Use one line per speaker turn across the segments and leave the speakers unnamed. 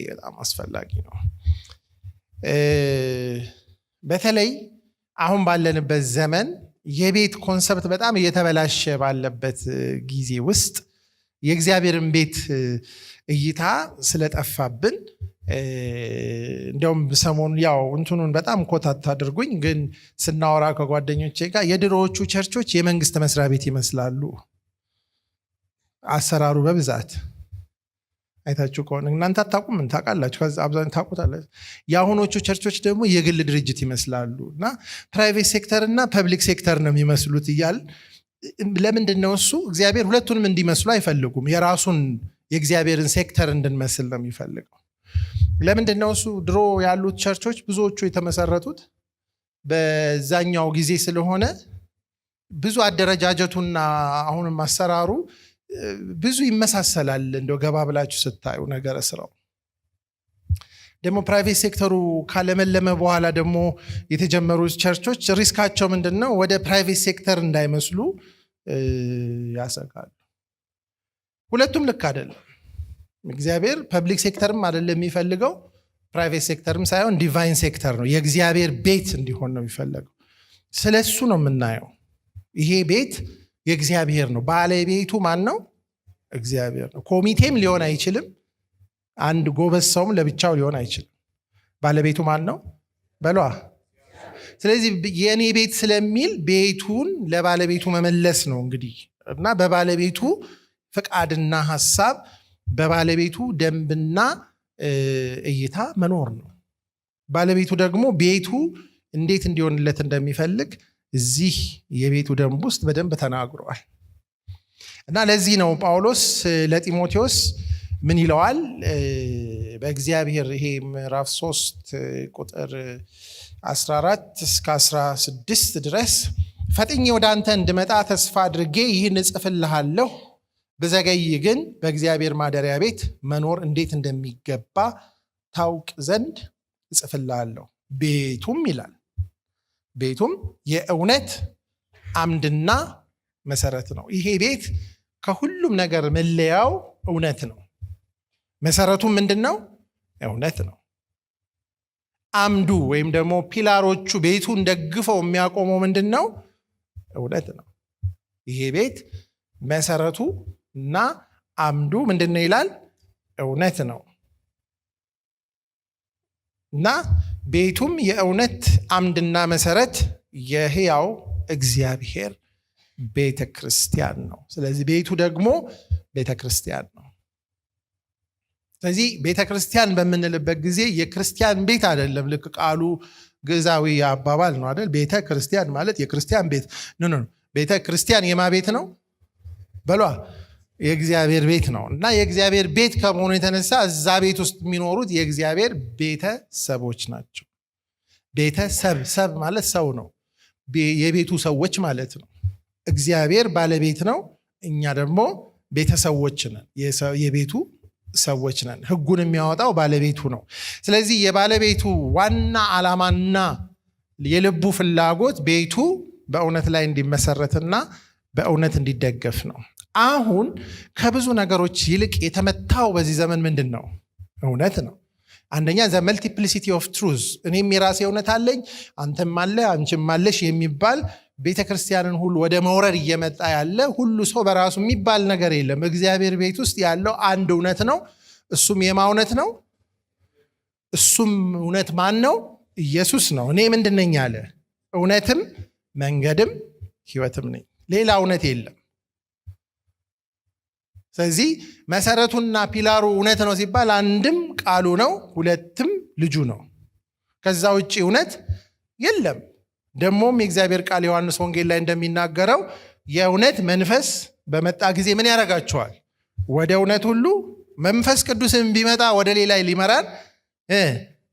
በጣም አስፈላጊ ነው። በተለይ አሁን ባለንበት ዘመን የቤት concept በጣም እየተበላሸ ባለበት ጊዜ ውስጥ የእግዚአብሔርን ቤት እይታ ስለጠፋብን፣ እንዲያውም ሰሞኑን ያው እንትኑን በጣም quote አታድርጉኝ፣ ግን ስናወራ ከጓደኞቼ ጋር የድሮዎቹ ቸርቾች የመንግስት መስሪያ ቤት ይመስላሉ አሰራሩ በብዛት። አይታችሁ ከሆነ፣ እናንተ አታውቁም፣ ታውቃላችሁ፣ አብዛኛው ታውቁታላችሁ። የአሁኖቹ ቸርቾች ደግሞ የግል ድርጅት ይመስላሉ እና private sector እና public sector ነው የሚመስሉት እያል። ለምንድን ነው እሱ? እግዚአብሔር ሁለቱንም እንዲመስሉ አይፈልጉም። የራሱን የእግዚአብሔርን ሴክተር እንድንመስል ነው የሚፈልገው። ለምንድን ነው እሱ? ድሮ ያሉት ቸርቾች ብዙዎቹ የተመሰረቱት በዛኛው ጊዜ ስለሆነ ብዙ አደረጃጀቱና አሁንም አሰራሩ ብዙ ይመሳሰላል። እንደው ገባ ብላችሁ ስታዩ ነገረ ስራው ደግሞ private sector ኡ ካለመለመ በኋላ ደግሞ የተጀመሩ church ኦች risk ኣቸው ምንድን ነው? ወደ private sector እንዳይመስሉ ያሰጋሉ። ሁለቱም ልክ አይደለም። እግዚአብሔር public sector ም አይደለም የሚፈልገው፣ private sector ም ሳይሆን divine sector ነው። የእግዚአብሔር ቤት እንዲሆን ነው የሚፈለገው። ስለ እሱ ነው የምናየው። ይሄ ቤት የእግዚአብሔር ነው። ባለቤቱ ማን ነው? እግዚአብሔር ነው። ኮሚቴም ሊሆን አይችልም። አንድ ጎበዝ ሰውም ለብቻው ሊሆን አይችልም። ባለቤቱ ማን ነው በሏ። ስለዚህ የእኔ ቤት ስለሚል ቤቱን ለባለቤቱ መመለስ ነው እንግዲህ እና በባለቤቱ ፈቃድና ሀሳብ፣ በባለቤቱ ደንብና እይታ መኖር ነው። ባለቤቱ ደግሞ ቤቱ እንዴት እንዲሆንለት እንደሚፈልግ እዚህ የቤቱ ደንብ ውስጥ በደንብ ተናግሯል። እና ለዚህ ነው ጳውሎስ ለጢሞቴዎስ ምን ይለዋል? በእግዚአብሔር ይሄ ምዕራፍ 3 ቁጥር 14 እስከ 16 ድረስ ፈጥኜ ወደ አንተ እንድመጣ ተስፋ አድርጌ ይህን እጽፍልሃለሁ። ብዘገይ ግን በእግዚአብሔር ማደሪያ ቤት መኖር እንዴት እንደሚገባ ታውቅ ዘንድ እጽፍልሃለሁ። ቤቱም ይላል፣ ቤቱም የእውነት አምድና መሰረት ነው። ይሄ ቤት ከሁሉም ነገር መለያው እውነት ነው። መሰረቱ ምንድን ነው? እውነት ነው። አምዱ ወይም ደግሞ pillar ኦቹ ቤቱን ደግፈው የሚያቆመው ምንድን ነው? እውነት ነው። ይሄ ቤት መሰረቱ እና አምዱ ምንድን ነው ይላል? እውነት ነው። እና ቤቱም የእውነት አምድና መሰረት የሕያው እግዚአብሔር ቤተ ክርስቲያን ነው። ስለዚህ ቤቱ ደግሞ ቤተ ክርስቲያን ነው። ስለዚህ ቤተ ክርስቲያን በምንልበት ጊዜ የክርስቲያን ቤት አይደለም። ልክ ቃሉ ግዕዛዊ አባባል ነው አይደል? ቤተ ክርስቲያን ማለት የክርስቲያን ቤት፣ no, no። ቤተ ክርስቲያን የማ ቤት ነው በሏ? የእግዚአብሔር ቤት ነው። እና የእግዚአብሔር ቤት ከመሆኑ የተነሳ እዛ ቤት ውስጥ የሚኖሩት የእግዚአብሔር ቤተሰቦች ናቸው። ቤተሰብ፣ ሰብ ማለት ሰው ነው። የቤቱ ሰዎች ማለት ነው። እግዚአብሔር ባለቤት ነው። እኛ ደግሞ ቤተሰቦች ነን። የቤቱ ሰዎች ነን። ሕጉን የሚያወጣው ባለቤቱ ነው። ስለዚህ የባለቤቱ ዋና ዓላማና የልቡ ፍላጎት ቤቱ በእውነት ላይ እንዲመሰረትና በእውነት እንዲደገፍ ነው። አሁን ከብዙ ነገሮች ይልቅ የተመታው በዚህ ዘመን ምንድን ነው? እውነት ነው። አንደኛ the multiplicity of truth፣ እኔም የራሴ እውነት አለኝ፣ አንተም አለ፣ አንቺም አለሽ የሚባል ቤተ ክርስቲያንን ሁሉ ወደ መውረር እየመጣ ያለ፣ ሁሉ ሰው በራሱ የሚባል ነገር የለም። እግዚአብሔር ቤት ውስጥ ያለው አንድ እውነት ነው። እሱም የማ እውነት ነው? እሱም እውነት ማን ነው? ኢየሱስ ነው። እኔ ምንድን ነኝ አለ? እውነትም መንገድም ሕይወትም ነኝ። ሌላ እውነት የለም። ስለዚህ መሰረቱና pillar ኡ እውነት ነው ሲባል አንድም ቃሉ ነው፣ ሁለትም ልጁ ነው። ከዛ ውጭ እውነት የለም። ደግሞም የእግዚአብሔር ቃል ዮሐንስ ወንጌል ላይ እንደሚናገረው የእውነት መንፈስ በመጣ ጊዜ ምን ያደርጋችኋል? ወደ እውነት ሁሉ። መንፈስ ቅዱስም ቢመጣ ወደ ሌላ ሊመራን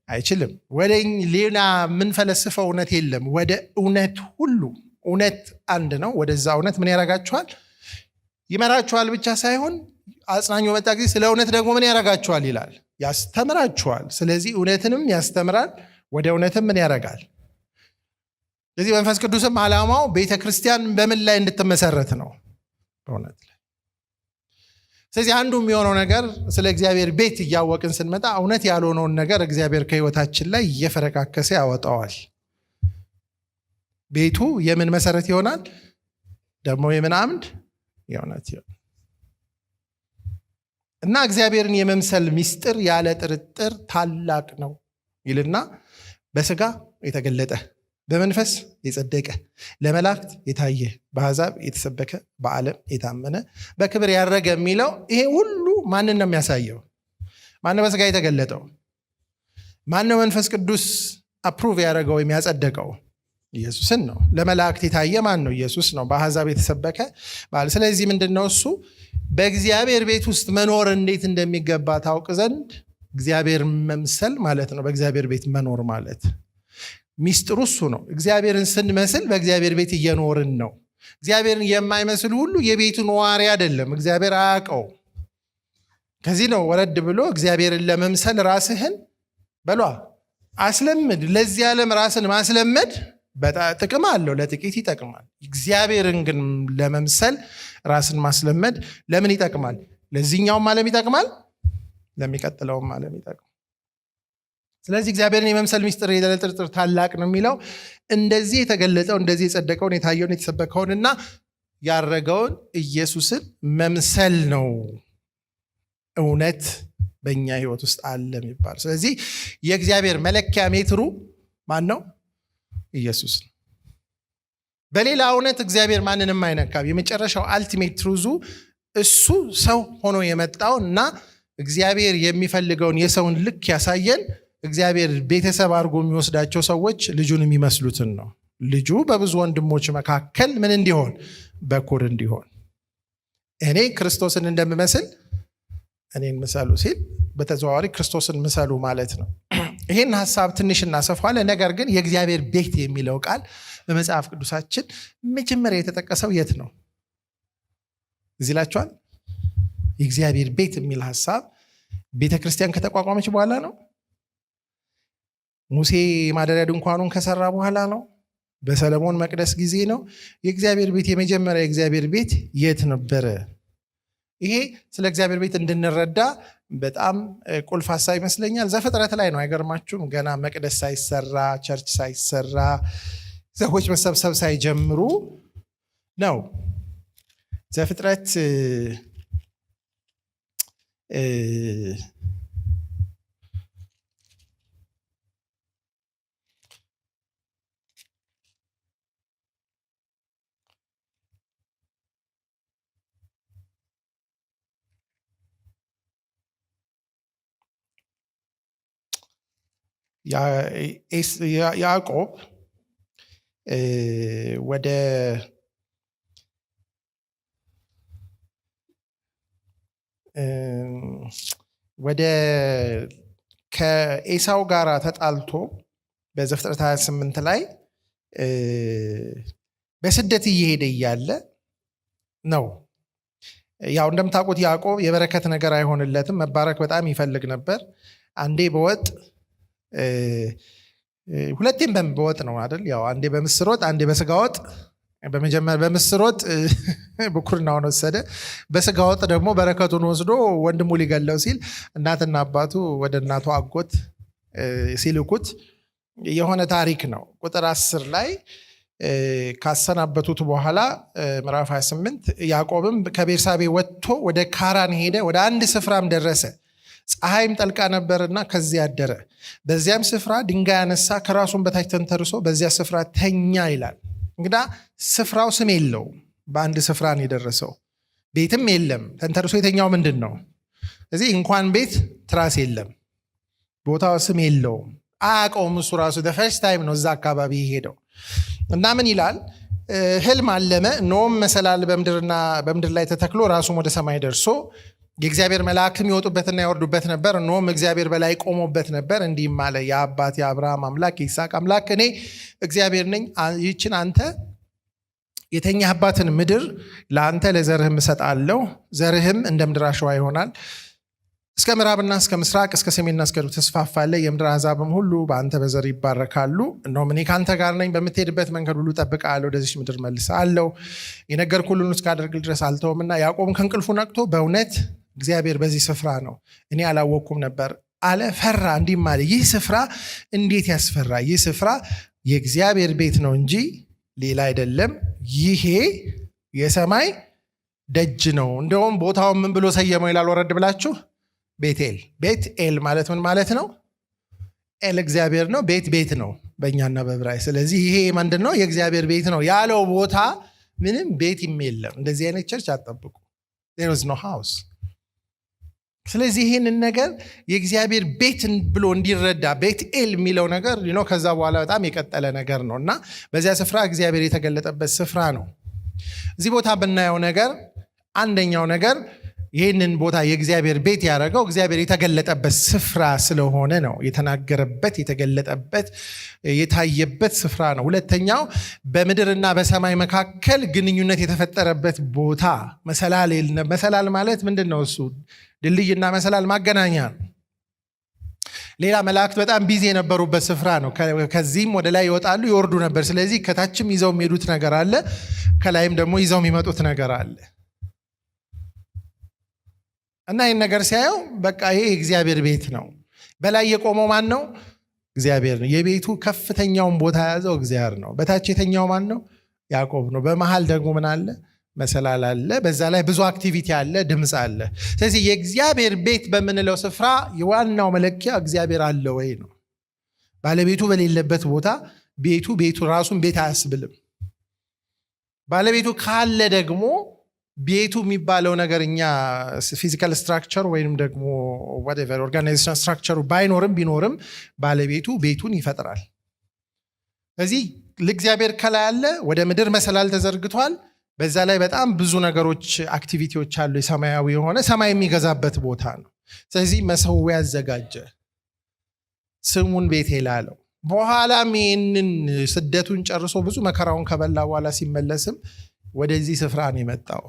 አይችልም። ወደ ሌላ የምንፈለስፈው እውነት የለም። ወደ እውነት ሁሉ፣ እውነት አንድ ነው። ወደዛ እውነት ምን ያደርጋችኋል? ይመራችኋል ብቻ ሳይሆን አጽናኙ በመጣ ጊዜ ስለ እውነት ደግሞ ምን ያደርጋችኋል ይላል? ያስተምራችኋል። ስለዚህ እውነትንም ያስተምራል፣ ወደ እውነትም ምን ያደርጋል? ስለዚህ መንፈስ ቅዱስም ዓላማው ቤተ ክርስቲያን በምን ላይ እንድትመሰረት ነው? በእውነት ላይ። ስለዚህ አንዱ የሚሆነው ነገር ስለ እግዚአብሔር ቤት እያወቅን ስንመጣ እውነት ያልሆነውን ነገር እግዚአብሔር ከህይወታችን ላይ እየፈረካከሰ ያወጣዋል። ቤቱ የምን መሰረት ይሆናል? ደግሞ የምን አምድ? የእውነት ይሆናል። እና እግዚአብሔርን የመምሰል ሚስጥር ያለ ጥርጥር ታላቅ ነው ይልና በስጋ የተገለጠ፣ በመንፈስ የጸደቀ፣ ለመላእክት የታየ፣ በአሕዛብ የተሰበከ፣ በዓለም የታመነ፣ በክብር ያረገ የሚለው ይሄ ሁሉ ማንን ነው የሚያሳየው? ማነው በስጋ የተገለጠው? ማነው መንፈስ ቅዱስ approve ያደረገው የሚያጸደቀው? ኢየሱስን ነው። ለመላእክት የታየ ማን ነው? ኢየሱስ ነው። በአሕዛብ የተሰበከ። ስለዚህ ምንድን ነው እሱ? በእግዚአብሔር ቤት ውስጥ መኖር እንዴት እንደሚገባ ታውቅ ዘንድ እግዚአብሔር መምሰል ማለት ነው። በእግዚአብሔር ቤት መኖር ማለት ሚስጥሩ እሱ ነው። እግዚአብሔርን ስንመስል በእግዚአብሔር ቤት እየኖርን ነው። እግዚአብሔርን የማይመስል ሁሉ የቤቱ ነዋሪ አይደለም፣ እግዚአብሔር አያውቀው። ከዚህ ነው ወረድ ብሎ እግዚአብሔርን ለመምሰል ራስህን በሏ አስለምድ። ለዚህ ዓለም ራስን ማስለመድ በጣም ጥቅም አለው፣ ለጥቂት ይጠቅማል። እግዚአብሔርን ግን ለመምሰል ራስን ማስለመድ ለምን ይጠቅማል? ለዚህኛውም ዓለም ይጠቅማል፣ ለሚቀጥለውም ዓለም ይጠቅማል። ስለዚህ እግዚአብሔርን የመምሰል ሚስጥር ያለ ጥርጥር ታላቅ ነው የሚለው እንደዚህ የተገለጠው፣ እንደዚህ የጸደቀውን፣ የታየውን፣ የተሰበከውንና ያረገውን ኢየሱስን መምሰል ነው እውነት በእኛ ህይወት ውስጥ አለ የሚባል። ስለዚህ የእግዚአብሔር መለኪያ ሜትሩ ማን ነው? ኢየሱስ ነው። በሌላ እውነት እግዚአብሔር ማንንም አይነካም። የመጨረሻው ultimate truth ኡ እሱ ሰው ሆኖ የመጣው እና እግዚአብሔር የሚፈልገውን የሰውን ልክ ያሳየን፣ እግዚአብሔር ቤተሰብ አድርጎ የሚወስዳቸው ሰዎች ልጁን የሚመስሉትን ነው። ልጁ በብዙ ወንድሞች መካከል ምን እንዲሆን? በኩር እንዲሆን። እኔ ክርስቶስን እንደምመስል እኔን ምሰሉ ሲል በተዘዋዋሪ ክርስቶስን ምሰሉ ማለት ነው። ይህን ሀሳብ ትንሽ እናሰፋዋለን። ነገር ግን የእግዚአብሔር ቤት የሚለው ቃል በመጽሐፍ ቅዱሳችን መጀመሪያ የተጠቀሰው የት ነው? እዚህ ላችኋል። የእግዚአብሔር ቤት የሚል ሀሳብ ቤተ ክርስቲያን ከተቋቋመች በኋላ ነው። ሙሴ ማደሪያ ድንኳኑን ከሰራ በኋላ ነው። በሰለሞን መቅደስ ጊዜ ነው። የእግዚአብሔር ቤት፣ የመጀመሪያ የእግዚአብሔር ቤት የት ነበረ? ይሄ ስለ እግዚአብሔር ቤት እንድንረዳ በጣም ቁልፍ ሀሳብ ይመስለኛል። ዘፍጥረት ላይ ነው። አይገርማችሁም? ገና መቅደስ ሳይሰራ፣ church ሳይሰራ፣ ሰዎች መሰብሰብ ሳይጀምሩ ነው። ዘፍጥረት ያዕቆብ ወደ ከኤሳው ጋር ተጣልቶ በዘፍጥረት 28 ላይ በስደት እየሄደ እያለ ነው። ያው እንደምታውቁት ያዕቆብ የበረከት ነገር አይሆንለትም። መባረክ በጣም ይፈልግ ነበር። አንዴ በወጥ፣ ሁለቴም በወጥ ነው አይደል? ያው አንዴ በምስር ወጥ፣ አንዴ በስጋ ወጥ። በመጀመሪያ በምስር ወጥ ብኩርናውን ወሰደ። በስጋ ወጥ ደግሞ በረከቱን ወስዶ ወንድሙ ሊገለው ሲል እናትና አባቱ ወደ እናቱ አጎት ሲልኩት የሆነ ታሪክ ነው። ቁጥር 10 ላይ ካሰናበቱት በኋላ ምዕራፍ 28 ያዕቆብም ከቤርሳቤ ወጥቶ ወደ ካራን ሄደ፣ ወደ አንድ ስፍራም ደረሰ። ፀሐይም ጠልቃ ነበርና ከዚያ አደረ። በዚያም ስፍራ ድንጋይ አነሳ፣ ከራሱም በታች ተንተርሶ በዚያ ስፍራ ተኛ ይላል። እንግዳ ስፍራው ስም የለውም። በአንድ ስፍራ ነው የደረሰው። ቤትም የለም። ተንተርሶ የተኛው ምንድን ነው? እዚህ እንኳን ቤት ትራስ የለም። ቦታው ስም የለውም። አያውቀውም። እሱ ራሱ first time ነው እዛ አካባቢ ሄደው። እና ምን ይላል? ህልም አለመ። እነሆም መሰላል በምድር ላይ ተተክሎ ራሱም ወደ ሰማይ ደርሶ የእግዚአብሔር መልአክም ይወጡበትና ይወርዱበት ነበር። እነሆም እግዚአብሔር በላይ ቆሞበት ነበር። እንዲህም አለ፣ የአባትህ የአብርሃም አምላክ የይስሐቅ አምላክ እኔ እግዚአብሔር ነኝ። ይህችን አንተ የተኛህባትን ምድር ለአንተ ለዘርህም እሰጣለሁ። ዘርህም እንደ ምድር አሸዋ ይሆናል። እስከ ምዕራብና እስከ ምስራቅ፣ እስከ ሰሜንና እስከ ደቡብ ትስፋፋለህ። የምድር አሕዛብም ሁሉ በአንተ በዘር ይባረካሉ። እነሆም እኔ ከአንተ ጋር ነኝ፣ በምትሄድበት መንገድ ሁሉ እጠብቅሃለሁ፣ ወደዚች ምድር እመልስሃለሁ። የነገርኩህን ሁሉ እስካደርግ ድረስ አልተውምና። ያዕቆብም ከእንቅልፉ ነቅቶ በእውነት እግዚአብሔር በዚህ ስፍራ ነው፣ እኔ አላወቅኩም ነበር አለ። ፈራ፣ እንዲህም አለ፣ ይህ ስፍራ እንዴት ያስፈራ! ይህ ስፍራ የእግዚአብሔር ቤት ነው እንጂ ሌላ አይደለም። ይሄ የሰማይ ደጅ ነው። እንደውም ቦታውን ምን ብሎ ሰየመው ይላል። ወረድ ብላችሁ ቤቴል። ቤት ኤል ማለት ምን ማለት ነው? ኤል እግዚአብሔር ነው። ቤት ቤት ነው በእኛና በዕብራይስጥ። ስለዚህ ይሄ ምንድን ነው? የእግዚአብሔር ቤት ነው ያለው ቦታ ምንም ቤትም የለም። እንደዚህ አይነት church አትጠብቁ። There is no house። ስለዚህ ይህንን ነገር የእግዚአብሔር ቤት ብሎ እንዲረዳ ቤት ኤል የሚለው ነገር ከዛ በኋላ በጣም የቀጠለ ነገር ነው እና በዚያ ስፍራ እግዚአብሔር የተገለጠበት ስፍራ ነው። እዚህ ቦታ ብናየው ነገር፣ አንደኛው ነገር ይህንን ቦታ የእግዚአብሔር ቤት ያደረገው እግዚአብሔር የተገለጠበት ስፍራ ስለሆነ ነው። የተናገረበት፣ የተገለጠበት፣ የታየበት ስፍራ ነው። ሁለተኛው በምድርና በሰማይ መካከል ግንኙነት የተፈጠረበት ቦታ መሰላል። መሰላል ማለት ምንድን ነው? እሱ ድልድይና መሰላል ማገናኛ ነው። ሌላ መላእክት በጣም busy የነበሩበት ስፍራ ነው። ከዚህም ወደ ላይ ይወጣሉ፣ ይወርዱ ነበር። ስለዚህ ከታችም ይዘው የሚሄዱት ነገር አለ፣ ከላይም ደግሞ ይዘው የሚመጡት ነገር አለ። እና ይህን ነገር ሲያየው በቃ ይሄ የእግዚአብሔር ቤት ነው። በላይ የቆመው ማን ነው? እግዚአብሔር ነው። የቤቱ ከፍተኛውን ቦታ የያዘው እግዚአብሔር ነው። በታች የተኛው ማን ነው? ያዕቆብ ነው። በመሃል ደግሞ ምን አለ? መሰላል አለ። በዛ ላይ ብዙ activity አለ፣ ድምፅ አለ። ስለዚህ የእግዚአብሔር ቤት በምንለው ስፍራ የዋናው መለኪያ እግዚአብሔር አለ ወይ ነው። ባለቤቱ በሌለበት ቦታ ቤቱ ቤቱ ራሱን ቤት አያስብልም። ባለቤቱ ካለ ደግሞ ቤቱ የሚባለው ነገር እኛ physical structure ወይም ደግሞ whatever organization structure ኡ ባይኖርም ቢኖርም ባለቤቱ ቤቱን ይፈጥራል። ስለዚህ ለእግዚአብሔር ከላይ አለ፣ ወደ ምድር መሰላል ተዘርግቷል። በዛ ላይ በጣም ብዙ ነገሮች፣ activity ዎች አሉ። የሰማያዊ የሆነ ሰማይ የሚገዛበት ቦታ ነው። ስለዚህ መሰዊያ አዘጋጀ፣ ስሙን ቤቴል አለው። በኋላም ይህንን ስደቱን ጨርሶ ብዙ መከራውን ከበላ በኋላ ሲመለስም ወደዚህ ስፍራ ነው የመጣው፣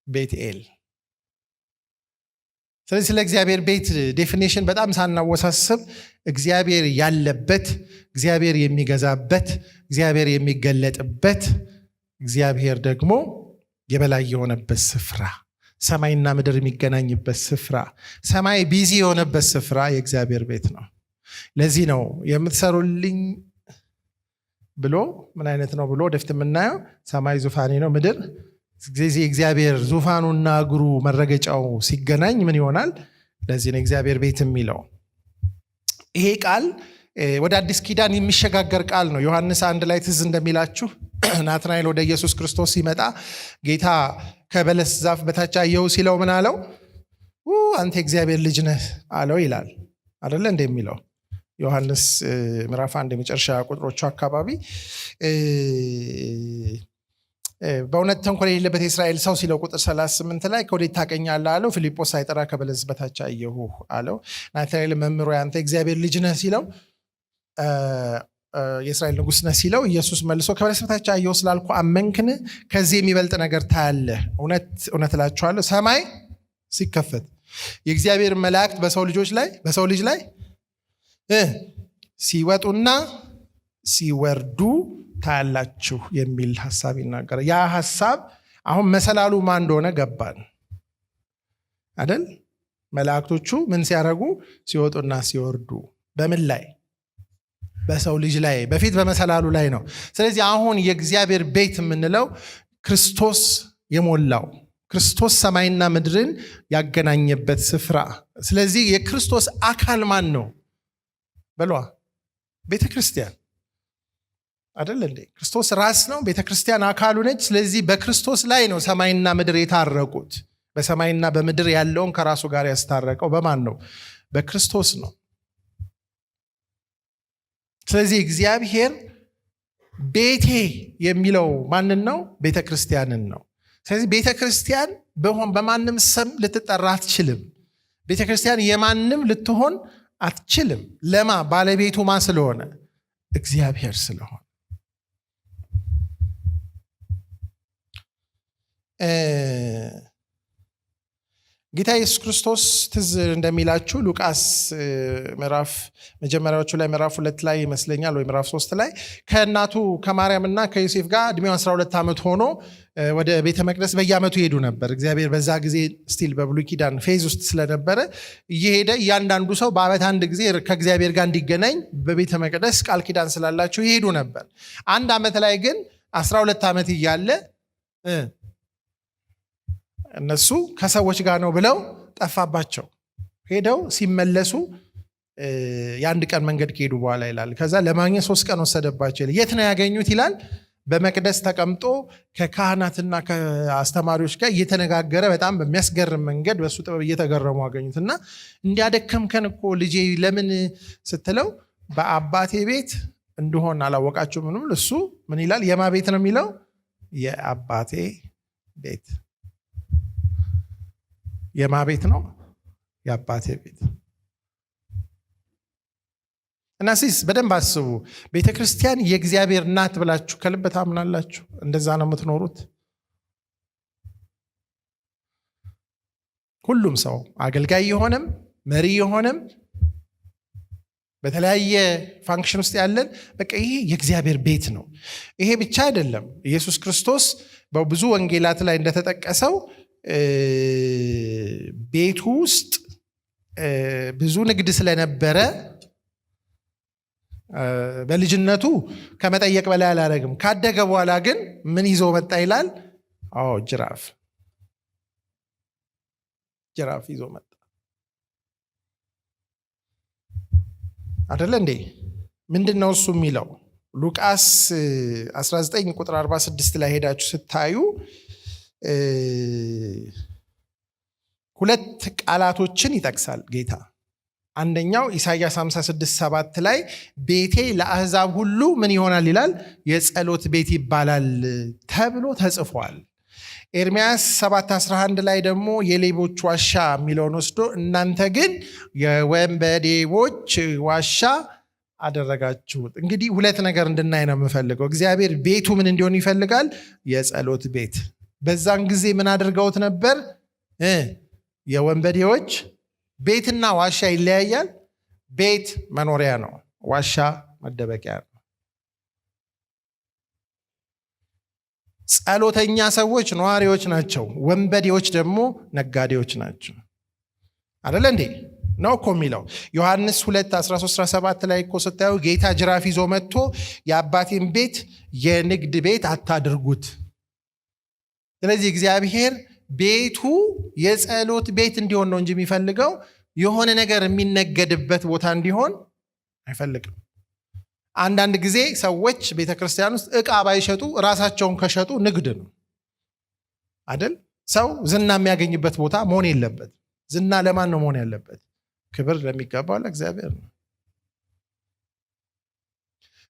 ቤትኤል። ስለዚህ ስለ እግዚአብሔር ቤት definition በጣም ሳናወሳስብ እግዚአብሔር ያለበት፣ እግዚአብሔር የሚገዛበት፣ እግዚአብሔር የሚገለጥበት፣ እግዚአብሔር ደግሞ የበላይ የሆነበት ስፍራ፣ ሰማይና ምድር የሚገናኝበት ስፍራ፣ ሰማይ busy የሆነበት ስፍራ የእግዚአብሔር ቤት ነው። ለዚህ ነው የምትሰሩልኝ ብሎ ምን አይነት ነው ብሎ ወደፊት የምናየው፣ ሰማይ ዙፋኔ ነው፣ ምድር። ስለዚህ እግዚአብሔር ዙፋኑና እግሩ መረገጫው ሲገናኝ ምን ይሆናል? ለዚህ ነው እግዚአብሔር ቤት የሚለው። ይሄ ቃል ወደ አዲስ ኪዳን የሚሸጋገር ቃል ነው። ዮሐንስ 1 ላይ ትዝ እንደሚላችሁ ናትናኤል ወደ ኢየሱስ ክርስቶስ ሲመጣ ጌታ ከበለስ ዛፍ በታች አየሁ ሲለው ምን አለው? አንተ የእግዚአብሔር ልጅ ነህ አለው ይላል። አደለ እንደሚለው ዮሐንስ ምዕራፍ 1 የመጨረሻ ቁጥሮቹ አካባቢ፣ በእውነት ተንኮል የሌለበት የእስራኤል ሰው ሲለው ቁጥር 38 ላይ ከወዴት ታውቀኛለህ አለው። ፊልጶስ ሳይጠራ ከበለስ በታች አየሁህ አለው። ናትናኤል መምህር ሆይ አንተ የእግዚአብሔር ልጅ ነህ ሲለው፣ የእስራኤል ንጉሥ ነህ ሲለው ኢየሱስ መልሶ ከበለስ በታች አየሁ ስላልኩ አመንክን? ከዚህ የሚበልጥ ነገር ታያለህ። እውነት እውነት እላችኋለሁ ሰማይ ሲከፈት የእግዚአብሔር መላእክት በሰው ልጆች ላይ በሰው ልጅ ላይ ሲወጡና ሲወርዱ ታያላችሁ የሚል ሀሳብ ይናገራል። ያ ሀሳብ አሁን መሰላሉ ማን እንደሆነ ገባን አይደል? መላእክቶቹ ምን ሲያደርጉ? ሲወጡና ሲወርዱ በምን ላይ? በሰው ልጅ ላይ። በፊት በመሰላሉ ላይ ነው። ስለዚህ አሁን የእግዚአብሔር ቤት የምንለው ክርስቶስ የሞላው፣ ክርስቶስ ሰማይና ምድርን ያገናኘበት ስፍራ። ስለዚህ የክርስቶስ አካል ማን ነው? በሏ፣ ቤተ ክርስቲያን አይደል እንዴ? ክርስቶስ ራስ ነው፣ ቤተ ክርስቲያን አካሉ ነች። ስለዚህ በክርስቶስ ላይ ነው ሰማይና ምድር የታረቁት። በሰማይና በምድር ያለውን ከራሱ ጋር ያስታረቀው በማን ነው? በክርስቶስ ነው። ስለዚህ እግዚአብሔር ቤቴ የሚለው ማንን ነው? ቤተ ክርስቲያንን ነው። ስለዚህ ቤተ ክርስቲያን በማንም ስም ልትጠራ አትችልም። ቤተ ክርስቲያን የማንም ልትሆን አትችልም። ለማ ባለቤቱ ማ ስለሆነ? እግዚአብሔር ስለሆነ። ጌታ ኢየሱስ ክርስቶስ ትዝ እንደሚላችሁ ሉቃስ ምዕራፍ መጀመሪያዎቹ ላይ፣ ምዕራፍ 2 ላይ ይመስለኛል ወይ ምዕራፍ 3 ላይ፣ ከእናቱ ከማርያምና ከዮሴፍ ጋር እድሜው 12 ዓመት ሆኖ ወደ ቤተ መቅደስ በየዓመቱ ይሄዱ ነበር። እግዚአብሔር በዛ ጊዜ still በብሉይ ኪዳን phase ውስጥ ስለነበረ እየሄደ እያንዳንዱ ሰው በዓመት አንድ ጊዜ ከእግዚአብሔር ጋር እንዲገናኝ በቤተ መቅደስ ቃል ኪዳን ስላላቸው ይሄዱ ነበር። አንድ ዓመት ላይ ግን 12 ዓመት እያለ እነሱ ከሰዎች ጋር ነው ብለው ጠፋባቸው። ሄደው ሲመለሱ የአንድ ቀን መንገድ ከሄዱ በኋላ ይላል። ከዛ ለማግኘት 3 ቀን ወሰደባቸው ይላል። የት ነው ያገኙት ይላል? በመቅደስ ተቀምጦ ከካህናትና ከአስተማሪዎች ጋር እየተነጋገረ በጣም በሚያስገርም መንገድ በእሱ ጥበብ እየተገረሙ አገኙት። እና እንዲያደከምከን እኮ ልጄ ለምን ስትለው በአባቴ ቤት እንደሆን አላወቃችሁ ምንም። እሱ ምን ይላል? የማ ቤት ነው የሚለው? የአባቴ ቤት። የማ ቤት ነው? የአባቴ ቤት። እና sis በደንብ አስቡ። ቤተ ክርስቲያን የእግዚአብሔር ናት ብላችሁ ከልብ ታምናላችሁ? እንደዛ ነው የምትኖሩት? ሁሉም ሰው አገልጋይ የሆነም መሪ የሆነም በተለያየ function ውስጥ ያለን በቃ ይሄ የእግዚአብሔር ቤት ነው። ይሄ ብቻ አይደለም። ኢየሱስ ክርስቶስ በብዙ ወንጌላት ላይ እንደተጠቀሰው ቤቱ ውስጥ ብዙ ንግድ ስለነበረ በልጅነቱ ከመጠየቅ በላይ አላደረግም። ካደገ በኋላ ግን ምን ይዞ መጣ ይላል? አዎ፣ ጅራፍ፣ ጅራፍ ይዞ መጣ። አደለ እንዴ? ምንድን ነው እሱ የሚለው? ሉቃስ 19 ቁጥር 46 ላይ ሄዳችሁ ስታዩ ሁለት ቃላቶችን ይጠቅሳል ጌታ። አንደኛው ኢሳይያስ 56:7 ላይ ቤቴ ለአሕዛብ ሁሉ ምን ይሆናል ይላል? የጸሎት ቤት ይባላል ተብሎ ተጽፏል። ኤርምያስ 7:11 ላይ ደግሞ የሌቦች ዋሻ የሚለውን ወስዶ እናንተ ግን የወንበዴዎች ዋሻ አደረጋችሁት። እንግዲህ ሁለት ነገር እንድናይ ነው የምፈልገው። እግዚአብሔር ቤቱ ምን እንዲሆን ይፈልጋል? የጸሎት ቤት። በዛን ጊዜ ምን አድርገውት ነበር? የወንበዴዎች ቤትና ዋሻ ይለያያል። ቤት መኖሪያ ነው፣ ዋሻ መደበቂያ ነው። ጸሎተኛ ሰዎች ነዋሪዎች ናቸው፣ ወንበዴዎች ደግሞ ነጋዴዎች ናቸው። አደለ እንዴ? ነው እኮ የሚለው። ዮሐንስ 2 13 17 ላይ እኮ ስታዩ ጌታ ጅራፍ ይዞ መጥቶ የአባቴን ቤት የንግድ ቤት አታድርጉት። ስለዚህ እግዚአብሔር ቤቱ የጸሎት ቤት እንዲሆን ነው እንጂ የሚፈልገው የሆነ ነገር የሚነገድበት ቦታ እንዲሆን አይፈልግም። አንዳንድ ጊዜ ሰዎች ቤተክርስቲያን ውስጥ እቃ ባይሸጡ ራሳቸውን ከሸጡ ንግድ ነው አይደል? ሰው ዝና የሚያገኝበት ቦታ መሆን የለበት። ዝና ለማን ነው መሆን ያለበት? ክብር ለሚገባው ለእግዚአብሔር ነው።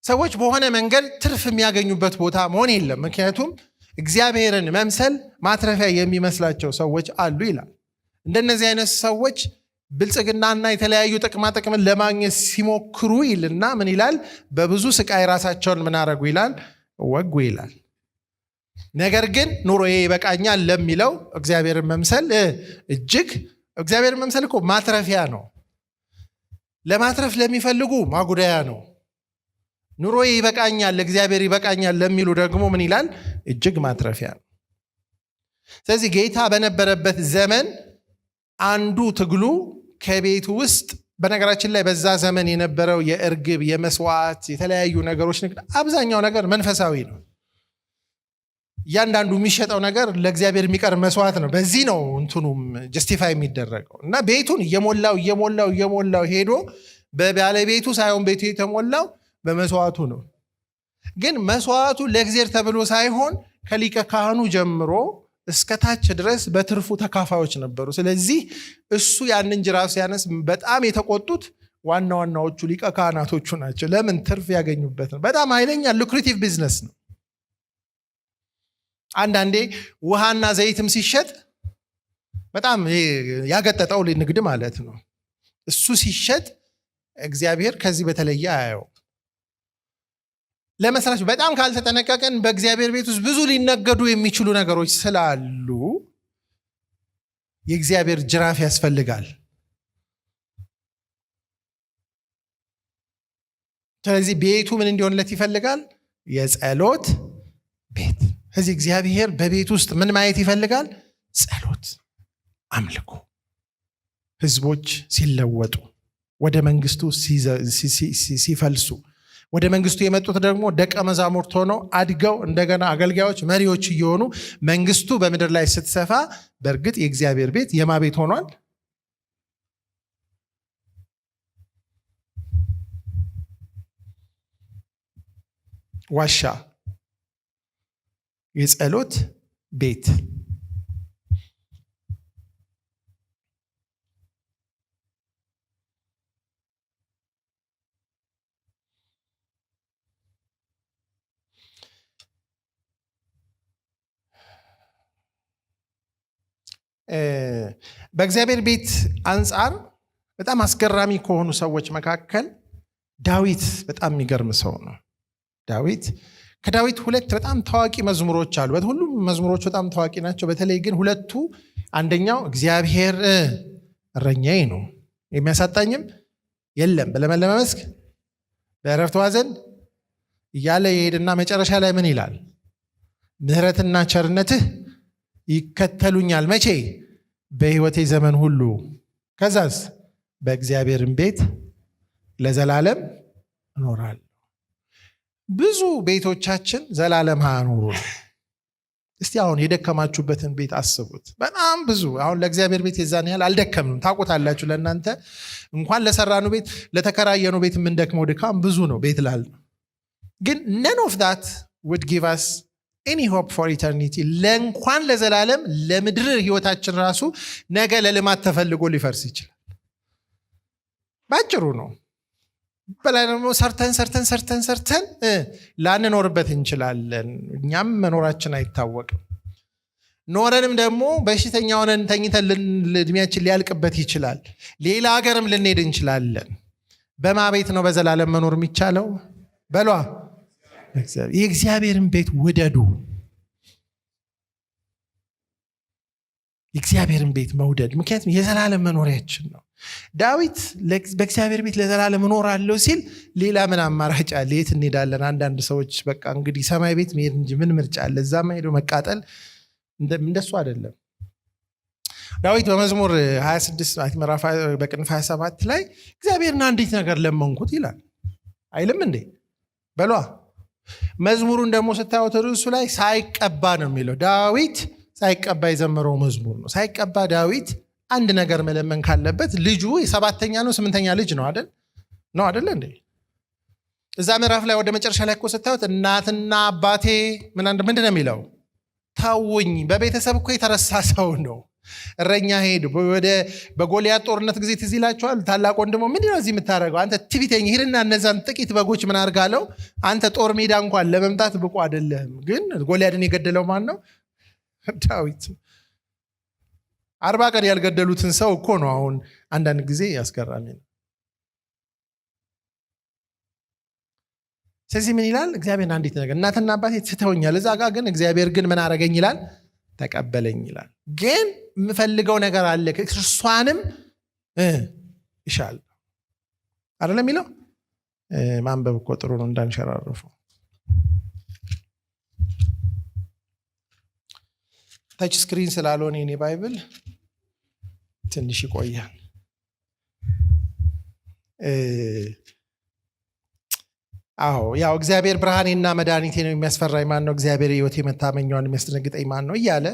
ሰዎች በሆነ መንገድ ትርፍ የሚያገኙበት ቦታ መሆን የለም። ምክንያቱም እግዚአብሔርን መምሰል ማትረፊያ የሚመስላቸው ሰዎች አሉ ይላል። እንደነዚህ አይነት ሰዎች ብልጽግናና የተለያዩ ጥቅማ ጥቅምን ለማግኘት ሲሞክሩ ይልና ምን ይላል? በብዙ ስቃይ ራሳቸውን ምን አረጉ ይላል? ወጉ ይላል። ነገር ግን ኑሮዬ ይበቃኛል ለሚለው እግዚአብሔርን መምሰል እጅግ፣ እግዚአብሔርን መምሰል እኮ ማትረፊያ ነው። ለማትረፍ ለሚፈልጉ ማጉደያ ነው። ኑሮዬ ይበቃኛል፣ እግዚአብሔር ይበቃኛል ለሚሉ ደግሞ ምን ይላል? እጅግ ማትረፊያ ነው። ስለዚህ ጌታ በነበረበት ዘመን አንዱ ትግሉ ከቤቱ ውስጥ፣ በነገራችን ላይ በዛ ዘመን የነበረው የእርግብ፣ የመስዋዕት፣ የተለያዩ ነገሮች ንግድ አብዛኛው ነገር መንፈሳዊ ነው። እያንዳንዱ የሚሸጠው ነገር ለእግዚአብሔር የሚቀርብ መስዋዕት ነው። በዚህ ነው እንትኑም justify የሚደረገው። እና ቤቱን እየሞላው እየሞላው እየሞላው ሄዶ በባለቤቱ ሳይሆን ቤቱ የተሞላው በመስዋዕቱ ነው። ግን መስዋዕቱ ለእግዚአብሔር ተብሎ ሳይሆን ከሊቀ ካህኑ ጀምሮ እስከ ታች ድረስ በትርፉ ተካፋዮች ነበሩ። ስለዚህ እሱ ያንን ጅራፍ ሲያነስ በጣም የተቆጡት ዋና ዋናዎቹ ሊቀ ካህናቶቹ ናቸው። ለምን? ትርፍ ያገኙበት ነው። በጣም ኃይለኛ lucrative business ነው። አንዳንዴ ውሃና ዘይትም ሲሸጥ በጣም ያገጠጠው ንግድ ማለት ነው። እሱ ሲሸጥ እግዚአብሔር ከዚህ በተለየ አያየው። ለመስራች በጣም ካልተጠነቀቀን በእግዚአብሔር ቤት ውስጥ ብዙ ሊነገዱ የሚችሉ ነገሮች ስላሉ የእግዚአብሔር ጅራፍ ያስፈልጋል። ስለዚህ ቤቱ ምን እንዲሆንለት ይፈልጋል? የጸሎት ቤት። ስለዚህ እግዚአብሔር በቤት ውስጥ ምን ማየት ይፈልጋል? ጸሎት፣ አምልኮ፣ ህዝቦች ሲለወጡ፣ ወደ መንግስቱ ሲፈልሱ፣ ወደ መንግስቱ የመጡት ደግሞ ደቀ መዛሙርት ሆነው አድገው እንደገና አገልጋዮች፣ መሪዎች እየሆኑ መንግስቱ በምድር ላይ ስትሰፋ በእርግጥ የእግዚአብሔር ቤት የማ ቤት ሆኗል? ዋሻ፣ የጸሎት ቤት። በእግዚአብሔር ቤት አንጻር በጣም አስገራሚ ከሆኑ ሰዎች መካከል ዳዊት በጣም የሚገርም ሰው ነው። ዳዊት፣ ከዳዊት ሁለት በጣም ታዋቂ መዝሙሮች አሉ። ሁሉም መዝሙሮች በጣም ታዋቂ ናቸው። በተለይ ግን ሁለቱ፣ አንደኛው እግዚአብሔር እረኛዬ ነው የሚያሳጣኝም የለም፣ በለመለመ መስክ በዕረፍት ውኃ ዘንድ እያለ ይሄድና መጨረሻ ላይ ምን ይላል? ምሕረትና ቸርነትህ ይከተሉኛል። መቼ? በሕይወቴ ዘመን ሁሉ። ከዛስ? በእግዚአብሔርም ቤት ለዘላለም እኖራለሁ። ብዙ ቤቶቻችን ዘላለም አያኖሩ። እስቲ አሁን የደከማችሁበትን ቤት አስቡት። በጣም ብዙ፣ አሁን ለእግዚአብሔር ቤት የዛን ያህል አልደከምንም። ታውቁታላችሁ። ለእናንተ እንኳን ለሰራኑ ቤት ለተከራየኑ ቤት የምንደክመው ድካም ብዙ ነው። ቤት ላል ግን none of that would give us any hope for eternity። ለእንኳን ለዘላለም ለምድር ህይወታችን ራሱ ነገ ለልማት ተፈልጎ ሊፈርስ ይችላል። ባጭሩ ነው። በላይ ደግሞ ሰርተን ሰርተን ሰርተን ሰርተን ላንኖርበት እንችላለን። እኛም መኖራችን አይታወቅም። ኖረንም ደግሞ በሽተኛ ሆነን ተኝተን እድሜያችን ሊያልቅበት ይችላል። ሌላ ሀገርም ልንሄድ እንችላለን። በማ ቤት ነው በዘላለም መኖር የሚቻለው? በሏ፣ የእግዚአብሔርን ቤት ውደዱ። የእግዚአብሔርን ቤት መውደድ፣ ምክንያቱም የዘላለም መኖሪያችን ነው። ዳዊት በእግዚአብሔር ቤት ለዘላለም እኖራለሁ ሲል ሌላ ምን አማራጭ አለ? የት እንሄዳለን? አንዳንድ ሰዎች በቃ እንግዲህ ሰማይ ቤት መሄድ እንጂ ምን ምርጫ አለ? እዛማ ሄዶ መቃጠል፣ እንደሱ አይደለም። ዳዊት በመዝሙር 26 ምዕራፍ በቅንፍ 27 ላይ እግዚአብሔርን አንዲት ነገር ለመንኩት ይላል። አይልም እንዴ? በሏ። መዝሙሩን ደግሞ ስታዩት ርዕሱ ላይ ሳይቀባ ነው የሚለው። ዳዊት ሳይቀባ የዘመረው መዝሙር ነው። ሳይቀባ ዳዊት አንድ ነገር መለመን ካለበት፣ ልጁ የሰባተኛ ነው ስምንተኛ ልጅ ነው አይደል? ነው አይደል እንዴ? እዛ ምዕራፍ ላይ ወደ መጨረሻ ላይ እኮ ስታዩት እናትና አባቴ ምንድን ነው የሚለው? ተውኝ። በቤተሰብ እኮ የተረሳ ሰው ነው። እረኛ ሄድ ወደ በጎልያድ ጦርነት ጊዜ ትዝ ይላችኋል። ታላቅ ወንድሞ ምንድን ነው እዚህ የምታደርገው? አንተ ትቢተኛ፣ ሂድና እነዛን ጥቂት በጎች ምን አድርጋለው? አንተ ጦር ሜዳ እንኳን ለመምጣት ብቁ አይደለህም። ግን ጎልያድን የገደለው ማን ነው? ዳዊት። 40 ቀን ያልገደሉትን ሰው እኮ ነው። አሁን አንዳንድ ጊዜ አስገራሚ ነው። ስለዚህ ምን ይላል? እግዚአብሔር አንዲት ነገር፣ እናትና አባቴ ትተውኛል። እዛ ጋር ግን እግዚአብሔር ግን ምን አረገኝ ይላል? ተቀበለኝ ይላል። ግን የምፈልገው ነገር አለ፣ እርሷንም እሻለሁ አይደለም የሚለው። ማንበብ እኮ ጥሩ ነው እንዳንሸራርፈው። Touch screen ስላልሆነ የኔ Bible ትንሽ ይቆያል። አዎ፣ ያው እግዚአብሔር ብርሃኔና መድኃኒቴ ነው፣ የሚያስፈራኝ ማን ነው? እግዚአብሔር ሕይወቴ መታመኛዋን፣ የሚያስደነግጠኝ ማን ነው? እያለ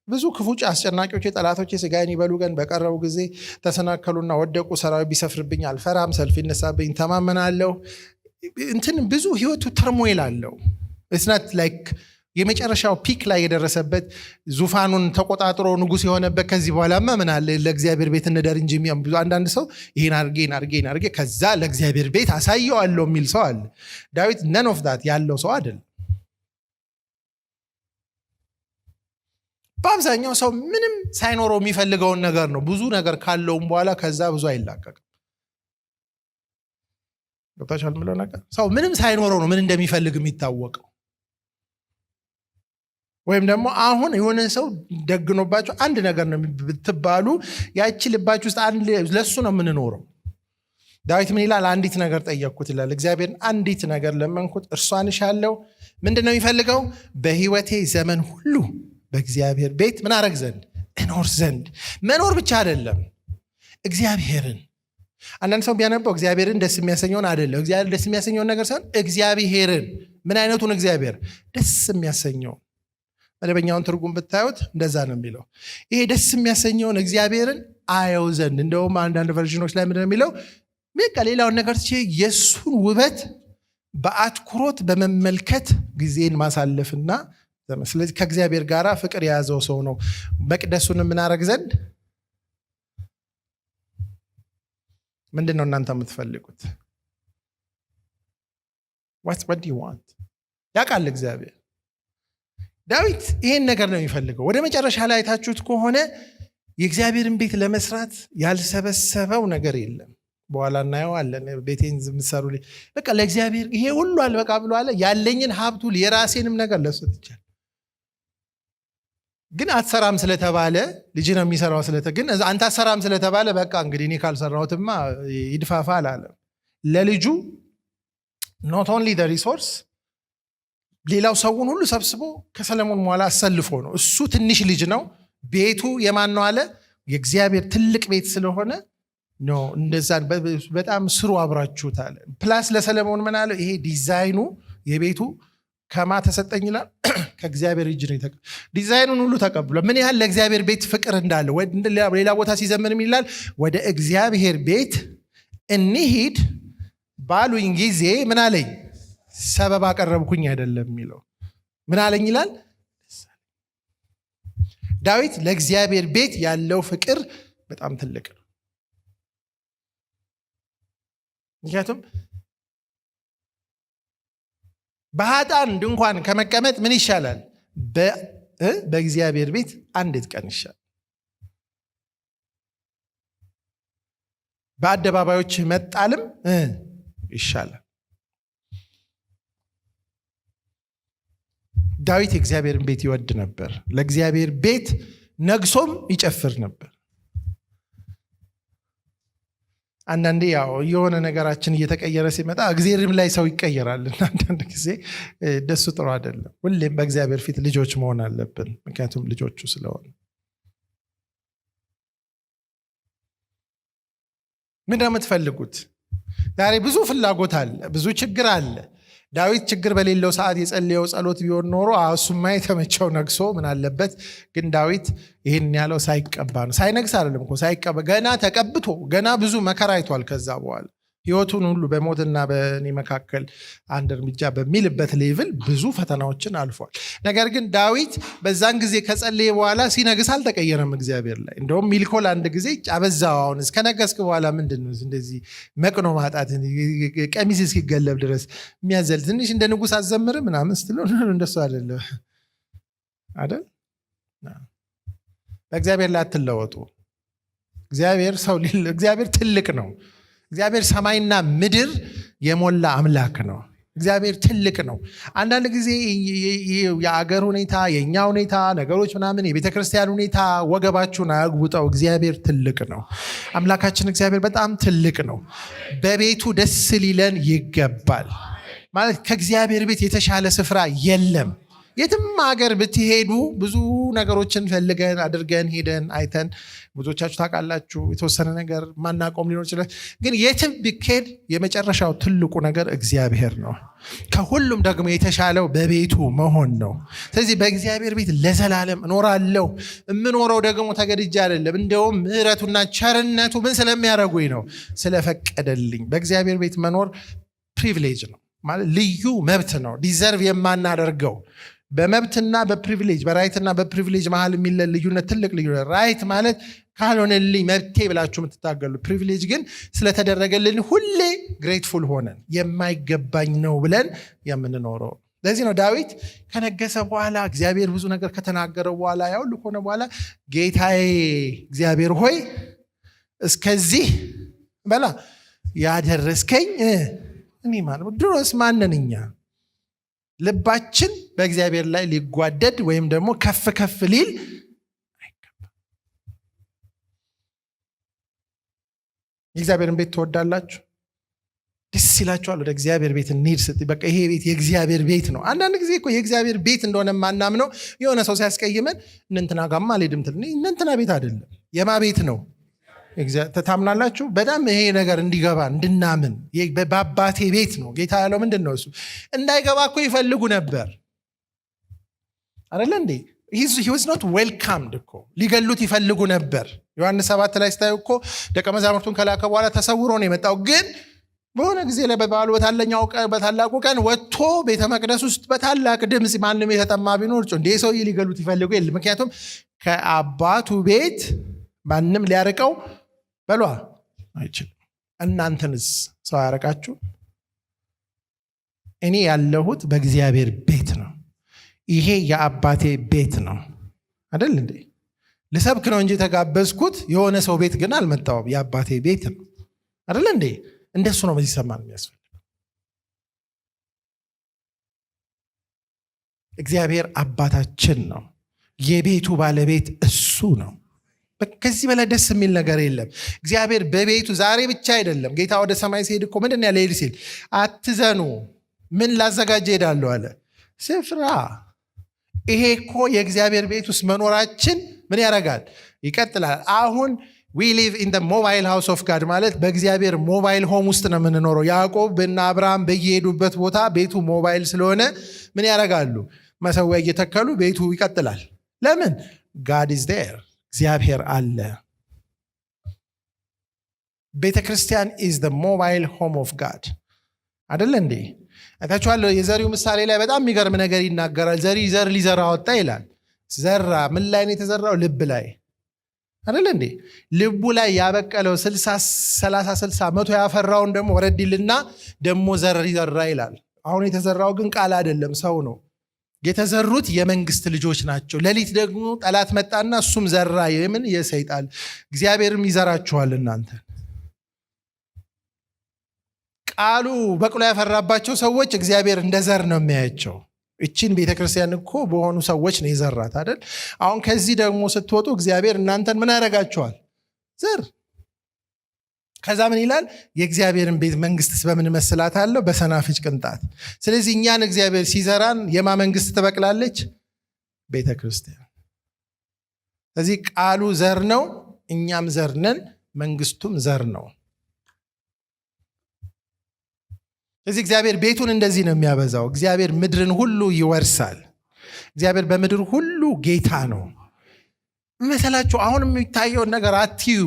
ብዙ ክፉ አስጨናቂዎች ጠላቶቼ ስጋዬን ይበሉ ዘንድ በቀረቡ ጊዜ ተሰናከሉና ወደቁ። ሰራዊት ቢሰፍርብኝ አልፈራም፣ ሰልፍ ቢነሳብኝ እተማመናለሁ። እንትን ብዙ ህይወቱ turmoil አለው። It's not like የመጨረሻው peak ላይ የደረሰበት፣ ዙፋኑን ተቆጣጥሮ ንጉስ የሆነበት፣ ከዚህ በኋላማ ምን አለ ለእግዚአብሔር ቤት እንደር እንጂ። ብዙ አንዳንድ ሰው ይሄን አድርጌ፣ ይሄን አድርጌ፣ ይሄን አድርጌ ከዛ ለእግዚአብሔር ቤት አሳየዋለሁ የሚል ሰው አለ። ዳዊት none of that ያለው ሰው አይደለም። በአብዛኛው ሰው ምንም ሳይኖረው የሚፈልገውን ነገር ነው። ብዙ ነገር ካለውም በኋላ ከዛ ብዙ አይላቀቅም። ገብታችኋል የምለው ነገር? ሰው ምንም ሳይኖረው ነው ምን እንደሚፈልግ የሚታወቀው። ወይም ደግሞ አሁን የሆነ ሰው ደግኖባችሁ አንድ ነገር ነው ብትባሉ ያቺ ልባችሁ ውስጥ አንድ ለሱ ነው የምንኖረው። ዳዊት ምን ይላል? አንዲት ነገር ጠየቅኩት ይላል። እግዚአብሔርን አንዲት ነገር ለመንኩት፣ እርሷን እሻለሁ። ምንድን ነው የሚፈልገው? በሕይወቴ ዘመን ሁሉ በእግዚአብሔር ቤት ምን አረግ ዘንድ? እኖር ዘንድ። መኖር ብቻ አይደለም፣ እግዚአብሔርን። አንዳንድ ሰው ቢያነበው እግዚአብሔርን ደስ የሚያሰኘውን አይደለም፣ እግዚአብሔር ደስ የሚያሰኘውን ነገር ሳይሆን እግዚአብሔርን፣ ምን አይነቱን እግዚአብሔር ደስ የሚያሰኘውን። መደበኛውን ትርጉም ብታዩት እንደዛ ነው የሚለው። ይሄ ደስ የሚያሰኘውን እግዚአብሔርን አየው ዘንድ። እንደውም አንዳንድ version ኖች ላይ ምንድን ነው የሚለው? በቃ ሌላውን ነገር ትቼ የእሱን ውበት በአትኩሮት በመመልከት ጊዜን ማሳለፍና፣ ስለዚህ ከእግዚአብሔር ጋር ፍቅር የያዘው ሰው ነው መቅደሱን የምናደርግ ዘንድ። ምንድን ነው እናንተ የምትፈልጉት? What do you want? ያውቃል እግዚአብሔር። ዳዊት ይሄን ነገር ነው የሚፈልገው። ወደ መጨረሻ ላይ አይታችሁት ከሆነ የእግዚአብሔርን ቤት ለመስራት ያልሰበሰበው ነገር የለም። በኋላ እናየዋለን። ቤቴን የምትሰሩ፣ በቃ ለእግዚአብሔር ይሄ ሁሉ አልበቃ ብሎ አለ፣ ያለኝን ሀብቱ የራሴንም ነገር ለሱ ትቻል። ግን አትሰራም ስለተባለ፣ ልጅ ነው የሚሰራው ግን አንተ አትሰራም ስለተባለ በቃ እንግዲህ እኔ ካልሰራሁትማ ይድፋፋ አላለም። ለልጁ not only resource፣ ሌላው ሰውን ሁሉ ሰብስቦ ከሰለሞን በኋላ አሰልፎ ነው። እሱ ትንሽ ልጅ ነው። ቤቱ የማን ነው አለ? የእግዚአብሔር ትልቅ ቤት ስለሆነ no እንደዛ በጣም ስሩ አብራችሁት አለ። Plus ለሰለሞን ምን አለ? ይሄ ዲዛይኑ የቤቱ ከማ ተሰጠኝ ይላል? ከእግዚአብሔር እጅ ነው። ዲዛይኑን ሁሉ ተቀብሎ ምን ያህል ለእግዚአብሔር ቤት ፍቅር እንዳለ ሌላ ቦታ ሲዘምር ይላል፣ ወደ እግዚአብሔር ቤት እንሂድ ባሉኝ ጊዜ ምን አለኝ? ሰበብ አቀረብኩኝ አይደለም የሚለው፣ ምን አለኝ ይላል ዳዊት። ለእግዚአብሔር ቤት ያለው ፍቅር በጣም ትልቅ ነው። ምክንያቱም በኃጥአን ድንኳን ከመቀመጥ ምን ይሻላል? በእግዚአብሔር ቤት አንዲት ቀን ይሻላል። በአደባባዮች መጣልም ይሻላል። ዳዊት የእግዚአብሔርን ቤት ይወድ ነበር። ለእግዚአብሔር ቤት ነግሶም ይጨፍር ነበር። አንዳንዴ ያው የሆነ ነገራችን እየተቀየረ ሲመጣ እግዚአብሔርም ላይ ሰው ይቀየራል። እና አንዳንድ ጊዜ ደሱ ጥሩ አይደለም። ሁሌም በእግዚአብሔር ፊት ልጆች መሆን አለብን። ምክንያቱም ልጆቹ ስለሆነ። ምንድን ነው የምትፈልጉት? ዛሬ ብዙ ፍላጎት አለ፣ ብዙ ችግር አለ። ዳዊት ችግር በሌለው ሰዓት የጸለየው ጸሎት ቢሆን ኖሮ እሱማ የተመቸው ነግሶ ምን አለበት። ግን ዳዊት ይህን ያለው ሳይቀባ ነው። ሳይነግስ አይደለም እኮ፣ ሳይቀባ፣ ገና ተቀብቶ ገና ብዙ መከራ አይቷል። ከዛ በኋላ ህይወቱን ሁሉ በሞትና በእኔ መካከል አንድ እርምጃ በሚልበት level ብዙ ፈተናዎችን አልፏል። ነገር ግን ዳዊት በዛን ጊዜ ከጸለየ በኋላ ሲነግስ አልተቀየረም እግዚአብሔር ላይ። እንደውም ሚልኮል አንድ ጊዜ አበዛው። አሁን እስከነገስክ በኋላ ምንድን ነው እንደዚህ መቅኖ ማጣት፣ ቀሚስ እስኪገለብ ድረስ የሚያዘል፣ ትንሽ እንደ ንጉስ አዘምር ምናምን ስትለው እንደሱ አይደለም አይደል? በእግዚአብሔር ላይ አትለወጡ። እግዚአብሔር ሰው እግዚአብሔር ትልቅ ነው። እግዚአብሔር ሰማይና ምድር የሞላ አምላክ ነው። እግዚአብሔር ትልቅ ነው። አንዳንድ ጊዜ የአገር ሁኔታ፣ የእኛ ሁኔታ፣ ነገሮች ምናምን፣ የቤተ ክርስቲያን ሁኔታ ወገባችሁን አያጉብጠው። እግዚአብሔር ትልቅ ነው። አምላካችን እግዚአብሔር በጣም ትልቅ ነው። በቤቱ ደስ ሊለን ይገባል። ማለት ከእግዚአብሔር ቤት የተሻለ ስፍራ የለም። የትም ሀገር ብትሄዱ ብዙ ነገሮችን ፈልገን አድርገን ሄደን አይተን፣ ብዙዎቻችሁ ታውቃላችሁ። የተወሰነ ነገር ማናቆም ሊኖር ይችላል። ግን የትም ቢኬድ የመጨረሻው ትልቁ ነገር እግዚአብሔር ነው። ከሁሉም ደግሞ የተሻለው በቤቱ መሆን ነው። ስለዚህ በእግዚአብሔር ቤት ለዘላለም እኖራለሁ። የምኖረው ደግሞ ተገድጄ አይደለም። እንደውም ምሕረቱና ቸርነቱ ምን ስለሚያደርጉኝ ነው፣ ስለፈቀደልኝ። በእግዚአብሔር ቤት መኖር privilege ነው፣ ማለት ልዩ መብት ነው። Deserve የማናደርገው። በመብትና በ privilege፣ በ right ና በ privilege መሀል የሚለ ልዩነት ትልቅ ልዩነት። Right ማለት ካልሆነልኝ መብቴ ብላችሁ የምትታገሉ፣ privilege ግን ስለተደረገልን ሁሌ grateful ሆነን የማይገባኝ ነው ብለን የምንኖረው። ለዚህ ነው ዳዊት ከነገሰ በኋላ፣ እግዚአብሔር ብዙ ነገር ከተናገረው በኋላ፣ ያ ሁሉ ከሆነ በኋላ ጌታዬ እግዚአብሔር ሆይ እስከዚህ በላ ያደረስከኝ እኔ ማለት ድሮስ ማንን እኛ ልባችን በእግዚአብሔር ላይ ሊጓደድ ወይም ደግሞ ከፍ ከፍ ሊል አይገባም። የእግዚአብሔርን ቤት ትወዳላችሁ? ደስ ይላችኋል? ወደ እግዚአብሔር ቤት እንሂድ ስትይ በቃ ይሄ ቤት የእግዚአብሔር ቤት ነው። አንዳንድ ጊዜ እኮ የእግዚአብሔር ቤት እንደሆነ የማናምነው የሆነ ሰው ሲያስቀይመን እነንትና ጋማ አልሄድም ትል። እነንትና ቤት አይደለም፣ የማ ቤት ነው? ታምናላችሁ? በጣም ይሄ ነገር እንዲገባ እንድናምን በአባቴ ቤት ነው ጌታ ያለው ምንድን ነው? እሱ እንዳይገባ እኮ ይፈልጉ ነበር አይደለ እንዴ? He was not welcomed እኮ፣ ሊገሉት ይፈልጉ ነበር። ዮሐንስ 7 ላይ ስታዩ እኮ ደቀ መዛሙርቱን ከላከ በኋላ ተሰውሮ ነው የመጣው። ግን በሆነ ጊዜ ላይ በበዓሉ በታላቁ ቀን ወጥቶ ቤተ መቅደስ ውስጥ በታላቅ ድምፅ ማንም የተጠማ ቢኖር፣ እንዴ ሰውዬ ሊገሉት ይፈልጉ የለ። ምክንያቱም ከአባቱ ቤት ማንም ሊያርቀው በሏ አይችልም። እናንተንስ ሰው አያረቃችሁ? እኔ ያለሁት በእግዚአብሔር ቤት ነው። ይሄ የአባቴ ቤት ነው አይደል እንዴ? ልሰብክ ነው እንጂ የተጋበዝኩት የሆነ ሰው ቤት ግን አልመጣሁም። የአባቴ ቤት ነው አይደል እንዴ? እንደሱ ነው በዚህ ሰማን የሚያስፈልገው። እግዚአብሔር አባታችን ነው። የቤቱ ባለቤት እሱ ነው። ከዚህ በላይ ደስ የሚል ነገር የለም። እግዚአብሔር በቤቱ ዛሬ ብቻ አይደለም። ጌታ ወደ ሰማይ ሲሄድ እኮ ምንድን ያለ? ሄድ ሲል አትዘኑ፣ ምን ላዘጋጀ ሄዳለሁ አለ፣ ስፍራ። ይሄ እኮ የእግዚአብሔር ቤት ውስጥ መኖራችን ምን ያደርጋል? ይቀጥላል። አሁን we live in mobile house of God ማለት በእግዚአብሔር mobile home ውስጥ ነው የምንኖረው። ያዕቆብ እና አብርሃም በየሄዱበት ቦታ ቤቱ ሞባይል ስለሆነ ምን ያደርጋሉ? መሰዊያ እየተከሉ ቤቱ ይቀጥላል። ለምን? God is there፣ እግዚአብሔር አለ። ቤተ ክርስቲያን is the mobile home of God አደለ እንዴ? አይታችኋል። የዘሪው ምሳሌ ላይ በጣም የሚገርም ነገር ይናገራል። ዘሪ ዘር ሊዘራ ወጣ ይላል። ዘራ። ምን ላይ ነው የተዘራው? ልብ ላይ አደለ እንዴ? ልቡ ላይ ያበቀለው 60፣ 30፣ 60፣ 100 ያፈራውን ደግሞ ወረድ ይልና ደግሞ ዘር ይዘራ ይላል። አሁን የተዘራው ግን ቃል አይደለም፣ ሰው ነው። የተዘሩት የመንግስት ልጆች ናቸው። ሌሊት ደግሞ ጠላት መጣና እሱም ዘራ። የምን? የሰይጣን። እግዚአብሔርም ይዘራችኋል እናንተ። ቃሉ በቅሎ ያፈራባቸው ሰዎች እግዚአብሔር እንደ ዘር ነው የሚያያቸው። እችን ቤተክርስቲያን እኮ በሆኑ ሰዎች ነው የዘራት አይደል? አሁን ከዚህ ደግሞ ስትወጡ እግዚአብሔር እናንተን ምን ያደርጋችኋል? ዘር። ከዛ ምን ይላል? የእግዚአብሔርን ቤት መንግስትስ በምን እመስላታለሁ? በሰናፍጭ ቅንጣት። ስለዚህ እኛን እግዚአብሔር ሲዘራን የማ መንግስት ትበቅላለች? ቤተ ክርስቲያን። ስለዚህ ቃሉ ዘር ነው፣ እኛም ዘር ነን፣ መንግስቱም ዘር ነው። ስለዚህ እግዚአብሔር ቤቱን እንደዚህ ነው የሚያበዛው። እግዚአብሔር ምድርን ሁሉ ይወርሳል። እግዚአብሔር በምድር ሁሉ ጌታ ነው። መሰላችሁ? አሁን የሚታየውን ነገር አትዩ።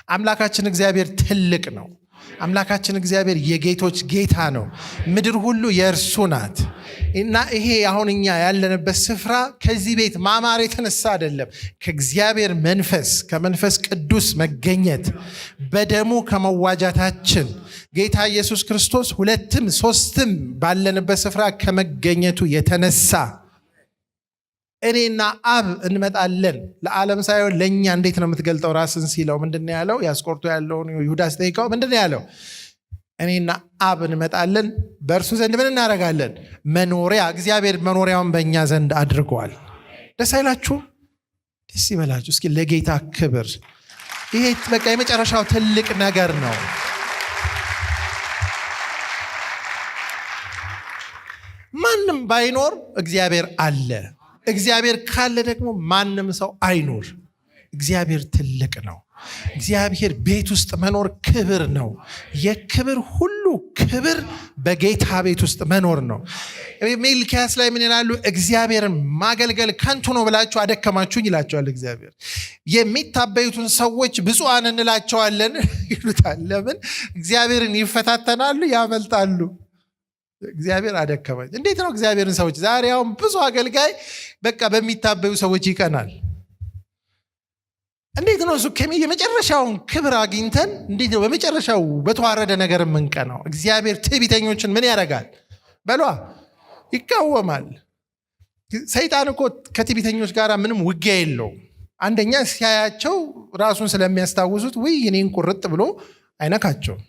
አምላካችን እግዚአብሔር ትልቅ ነው። አምላካችን እግዚአብሔር የጌቶች ጌታ ነው። ምድር ሁሉ የእርሱ ናት። እና ይሄ አሁን እኛ ያለንበት ስፍራ ከዚህ ቤት ማማር የተነሳ አይደለም። ከእግዚአብሔር መንፈስ፣ ከመንፈስ ቅዱስ መገኘት፣ በደሙ ከመዋጃታችን፣ ጌታ ኢየሱስ ክርስቶስ ሁለትም ሶስትም ባለንበት ስፍራ ከመገኘቱ የተነሳ እኔና አብ እንመጣለን። ለዓለም ሳይሆን ለእኛ እንዴት ነው የምትገልጠው ራስን ሲለው ምንድን ነው ያለው? ያስቆርቶ ያለውን ይሁዳ ሲጠይቀው ምንድን ነው ያለው? እኔና አብ እንመጣለን፣ በእርሱ ዘንድ ምን እናደርጋለን? መኖሪያ። እግዚአብሔር መኖሪያውን በእኛ ዘንድ አድርገዋል። ደስ አይላችሁ? ደስ ይበላችሁ። እስኪ ለጌታ ክብር። ይሄ በቃ የመጨረሻው ትልቅ ነገር ነው። ማንም ባይኖር እግዚአብሔር አለ። እግዚአብሔር ካለ ደግሞ ማንም ሰው አይኖር። እግዚአብሔር ትልቅ ነው። እግዚአብሔር ቤት ውስጥ መኖር ክብር ነው። የክብር ሁሉ ክብር በጌታ ቤት ውስጥ መኖር ነው። ሚልኪያስ ላይ ምን ይላሉ? እግዚአብሔርን ማገልገል ከንቱ ነው ብላችሁ አደከማችሁኝ ይላቸዋል እግዚአብሔር። የሚታበዩትን ሰዎች ብፁዓን እንላቸዋለን ይሉታል። ለምን? እግዚአብሔርን ይፈታተናሉ፣ ያመልጣሉ። እግዚአብሔር አደከመኝ። እንዴት ነው እግዚአብሔርን ሰዎች ዛሬ አሁን ብዙ አገልጋይ በቃ በሚታበዩ ሰዎች ይቀናል። እንዴት ነው እሱ የመጨረሻውን ክብር አግኝተን እንዴት ነው በመጨረሻው በተዋረደ ነገር የምንቀናው? እግዚአብሔር ትዕቢተኞችን ምን ያደርጋል? በሏ ይቃወማል። ሰይጣን እኮ ከትዕቢተኞች ጋር ምንም ውጊያ የለውም። አንደኛ ሲያያቸው ራሱን ስለሚያስታውሱት ውይ እኔን ቁርጥ ብሎ አይነካቸውም።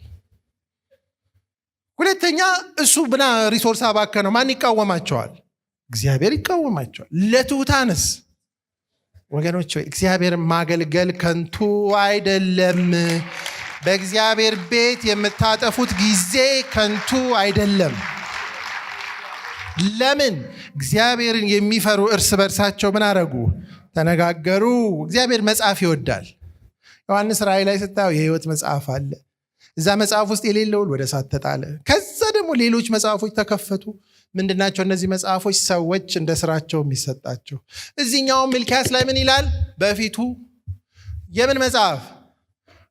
ሁለተኛ እሱ ብና resource አባከነው። ማን ይቃወማቸዋል? እግዚአብሔር ይቃወማቸዋል። ለትሑታንስ ወገኖች ሆይ፣ እግዚአብሔር ማገልገል ከንቱ አይደለም። በእግዚአብሔር ቤት የምታጠፉት ጊዜ ከንቱ አይደለም። ለምን? እግዚአብሔርን የሚፈሩ እርስ በርሳቸው ምን አረጉ? ተነጋገሩ። እግዚአብሔር መጽሐፍ ይወዳል። ዮሐንስ ራእይ ላይ ስታየው የህይወት መጽሐፍ አለ። እዛ መጽሐፍ ውስጥ የሌለው ወደ እሳት ተጣለ። ከዛ ደግሞ ሌሎች መጽሐፎች ተከፈቱ። ምንድናቸው እነዚህ መጽሐፎች? ሰዎች እንደ ስራቸው የሚሰጣቸው። እዚህኛውም ሚልኪያስ ላይ ምን ይላል? በፊቱ የምን መጽሐፍ?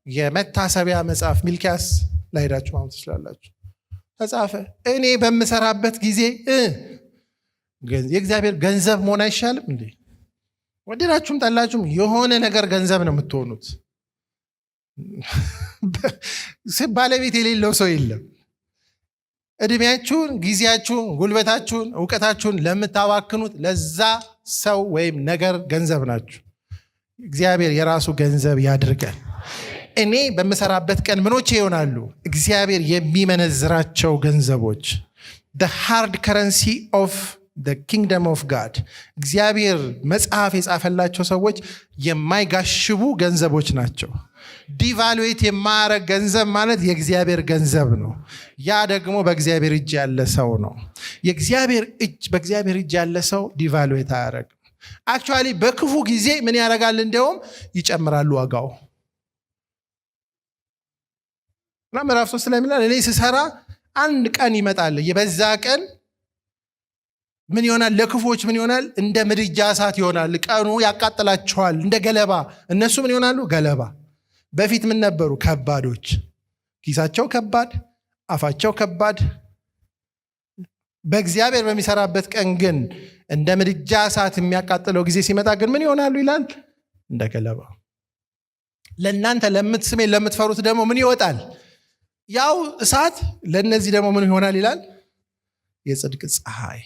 የመታሰቢያ መጽሐፍ። ሚልኪያስ ላይ ሄዳችሁ ማየት ትችላላችሁ። ተጻፈ። እኔ በምሰራበት ጊዜ የእግዚአብሔር ገንዘብ መሆን አይሻልም እንዴ? ወደዳችሁም ጠላችሁም የሆነ ነገር ገንዘብ ነው የምትሆኑት። ባለቤት የሌለው ሰው የለም። እድሜያችሁን፣ ጊዜያችሁን፣ ጉልበታችሁን፣ እውቀታችሁን ለምታባክኑት ለዛ ሰው ወይም ነገር ገንዘብ ናችሁ። እግዚአብሔር የራሱ ገንዘብ ያድርገን። እኔ በምሰራበት ቀን ምኖቼ ይሆናሉ? እግዚአብሔር የሚመነዝራቸው ገንዘቦች፣ the hard currency of the kingdom of God። እግዚአብሔር መጽሐፍ የጻፈላቸው ሰዎች የማይጋሽቡ ገንዘቦች ናቸው። Devaluate የማያረግ ገንዘብ ማለት የእግዚአብሔር ገንዘብ ነው። ያ ደግሞ በእግዚአብሔር እጅ ያለ ሰው ነው። የእግዚአብሔር እጅ በእግዚአብሔር እጅ ያለ ሰው devaluate አያረግም። Actually በክፉ ጊዜ ምን ያደርጋል? እንዲያውም ይጨምራል ዋጋው። እና ምዕራፍ 3 ላይ ይላል፣ እኔ ስሰራ አንድ ቀን ይመጣል። የበዛ ቀን ምን ይሆናል? ለክፉዎች ምን ይሆናል? እንደ ምድጃ እሳት ይሆናል። ቀኑ ያቃጥላቸዋል እንደ ገለባ። እነሱ ምን ይሆናሉ? ገለባ። በፊት ምን ነበሩ? ከባዶች። ኪሳቸው ከባድ፣ አፋቸው ከባድ። በእግዚአብሔር በሚሰራበት ቀን ግን እንደ ምድጃ እሳት የሚያቃጥለው ጊዜ ሲመጣ ግን ምን ይሆናሉ ይላል? እንደ ገለባ። ለእናንተ ለምትስሜን ለምትፈሩት ደግሞ ምን ይወጣል? ያው እሳት። ለእነዚህ ደግሞ ምን ይሆናል ይላል? የጽድቅ ፀሐይ።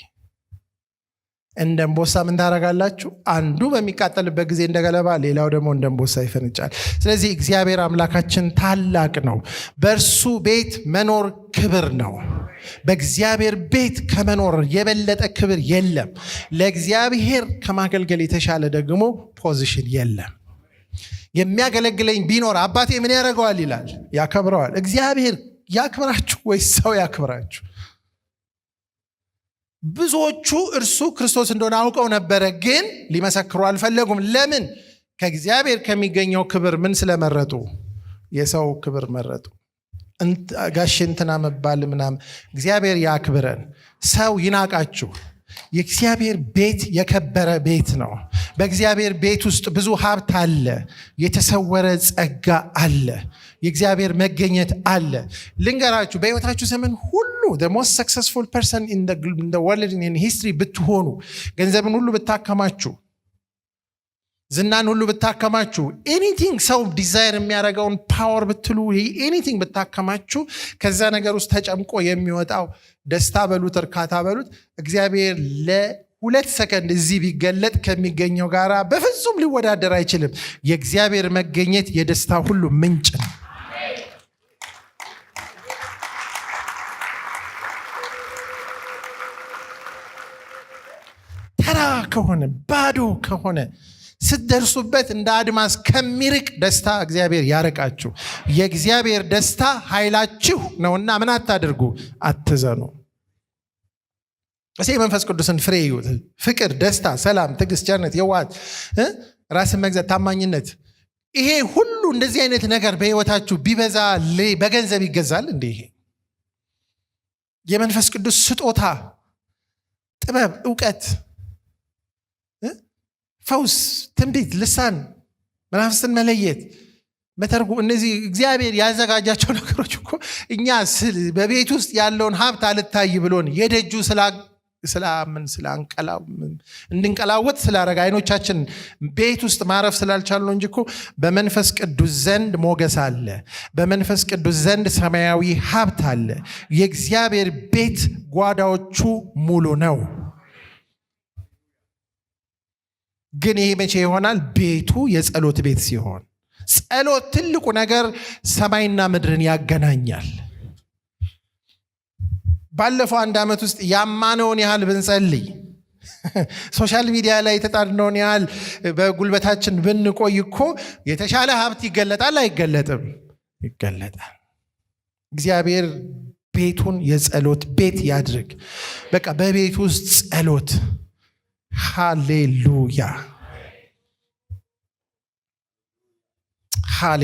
እንደ እምቦሳ ምን ታደርጋላችሁ? አንዱ በሚቃጠልበት ጊዜ እንደ ገለባ፣ ሌላው ደግሞ እንደ እምቦሳ ይፈነጫል። ስለዚህ እግዚአብሔር አምላካችን ታላቅ ነው። በእርሱ ቤት መኖር ክብር ነው። በእግዚአብሔር ቤት ከመኖር የበለጠ ክብር የለም። ለእግዚአብሔር ከማገልገል የተሻለ ደግሞ position የለም። የሚያገለግለኝ ቢኖር አባቴ ምን ያደርገዋል ይላል? ያከብረዋል። እግዚአብሔር ያክብራችሁ ወይስ ሰው ያክብራችሁ? ብዙዎቹ እርሱ ክርስቶስ እንደሆነ አውቀው ነበረ፣ ግን ሊመሰክሩ አልፈለጉም። ለምን? ከእግዚአብሔር ከሚገኘው ክብር ምን ስለመረጡ? የሰው ክብር መረጡ። ጋሽ እንትና መባል ምናምን። እግዚአብሔር ያክብረን፣ ሰው ይናቃችሁ። የእግዚአብሔር ቤት የከበረ ቤት ነው። በእግዚአብሔር ቤት ውስጥ ብዙ ሀብት አለ፣ የተሰወረ ጸጋ አለ፣ የእግዚአብሔር መገኘት አለ። ልንገራችሁ፣ በህይወታችሁ ዘመን ሁሉ the most successful person in the world in history ብትሆኑ፣ ገንዘብን ሁሉ ብታከማቹ፣ ዝናን ሁሉ ብታከማቹ፣ anything ሰው desire የሚያደርገውን power ብትሉ፣ anything ብታከማቹ፣ ከዛ ነገር ውስጥ ተጨምቆ የሚወጣው ደስታ በሉት፣ እርካታ በሉት፣ እግዚአብሔር ለ2 ሰከንድ እዚህ ቢገለጥ ከሚገኘው ጋር በፍጹም ሊወዳደር አይችልም። የእግዚአብሔር መገኘት የደስታ ሁሉ ምንጭ ነው። ተራ ከሆነ፣ ባዶ ከሆነ፣ ስትደርሱበት እንደ አድማስ ከሚርቅ ደስታ እግዚአብሔር ያርቃችሁ። የእግዚአብሔር ደስታ ኃይላችሁ ነውና ምን አታድርጉ? አትዘኑ። እስኪ የመንፈስ ቅዱስን ፍሬ እዩት። ፍቅር፣ ደስታ፣ ሰላም፣ ትዕግስት፣ ቸርነት፣ የዋህነት፣ ራስን መግዛት፣ ታማኝነት። ይሄ ሁሉ እንደዚህ አይነት ነገር በህይወታችሁ ቢበዛ በገንዘብ ይገዛል እንዴ? ይሄ የመንፈስ ቅዱስ ስጦታ ጥበብ፣ እውቀት፣ ፈውስ፣ ትንቢት፣ ልሳን፣ መናፍስትን መለየት፣ መተርጎም፣ እነዚህ እግዚአብሔር ያዘጋጃቸው ነገሮች እኮ እኛ በቤት ውስጥ ያለውን ሀብት አልታይ ብሎን የደጁ ስላምን እንድንቀላወጥ ስላረገ አይኖቻችን ቤት ውስጥ ማረፍ ስላልቻሉ ነው እንጂ እኮ በመንፈስ ቅዱስ ዘንድ ሞገስ አለ። በመንፈስ ቅዱስ ዘንድ ሰማያዊ ሀብት አለ። የእግዚአብሔር ቤት ጓዳዎቹ ሙሉ ነው። ግን ይሄ መቼ ይሆናል? ቤቱ የጸሎት ቤት ሲሆን። ጸሎት ትልቁ ነገር ሰማይና ምድርን ያገናኛል። ባለፈው አንድ ዓመት ውስጥ ያማነውን ያህል ብንጸልይ፣ social media ላይ የተጣድነውን ያህል በጉልበታችን ብንቆይ እኮ የተሻለ ሀብት ይገለጣል አይገለጥም? ይገለጣል። እግዚአብሔር ቤቱን የጸሎት ቤት ያድርግ። በቃ በቤቱ ውስጥ ጸሎት። ሃሌሉያ፣ ሃሌ።